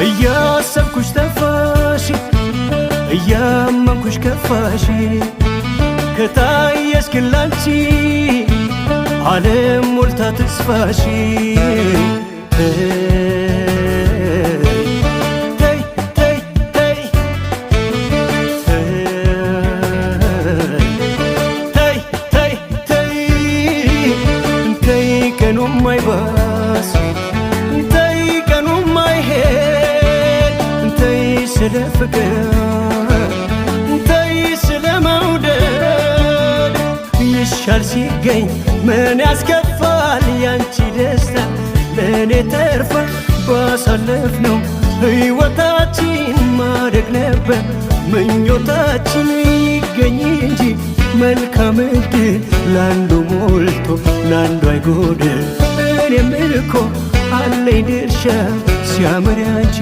እያሰብኩሽ ጠፋሽ፣ እያመንኩሽ ከፋሽ። ከታየሽ ግን ላንቺ ዓለም ሞልታ ተስፋሽ። ተይ ተይ ተይ፣ ተይ ተይ ተይ ተይ፣ ቀኑም አይባስ፣ ተይ ቀኑም አይሄድ፣ ተይ ስለ ፍቅር፣ ተይ ስለ መውደድ። ይሻል ሲገኝ ምን ያስከፋል? ያንቺ ደስታ ለእኔ ተርፋ። ባሳለፍነው ሕይወታችን ማደግ ነበር ምኞታችን። ይገኝ እንጂ መልካም ዕድል፣ ለአንዱ ሞልቶ ለአንዱ አይጎድል። እኔም እኮ አለኝ ድርሻ ሲያምር ያንቺ